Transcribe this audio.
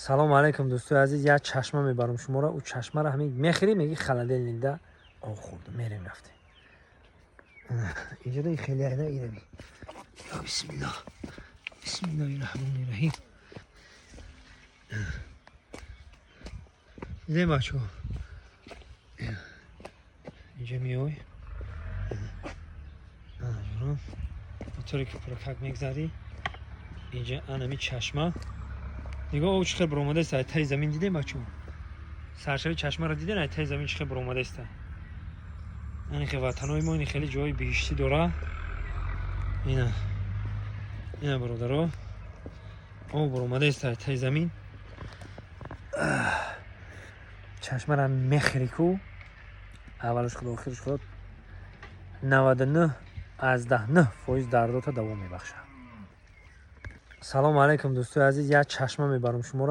Салому алайкум, дӯстои азиз. Як чашма мебарам шуморо. Ӯ чашмаро ҳамин мехӯрӣ, мегӣ, холодильник да об хӯрдум. Мерем, рафтем. Инҷода хеле айна ирами. Бисмиллоҳ, бисмиллоҳи раҳмони раҳим. Дидем, бачаҳо, инҷа меой, ҷонам, моторе ки пуракак мегзарӣ. Инҷа анами чашма, нигоҳ, об чӣ хел баромадаист ай таи замин. Дидем, бачаҳо, саршави чашмаро диден, ай таи замин чӣ хел баромадаиста. Ани хе ватанои мо ини хеле ҷои биҳиштӣ дора. Ина, ина, бародаро, об баромадаист ай таи замин. Чашмара мехӯри ку, аввалаш худо, охираш худо, 99,9% дардота давом мебахшад. Салому алайкум, дӯстои азиз. Як чашма мебарам шуморо.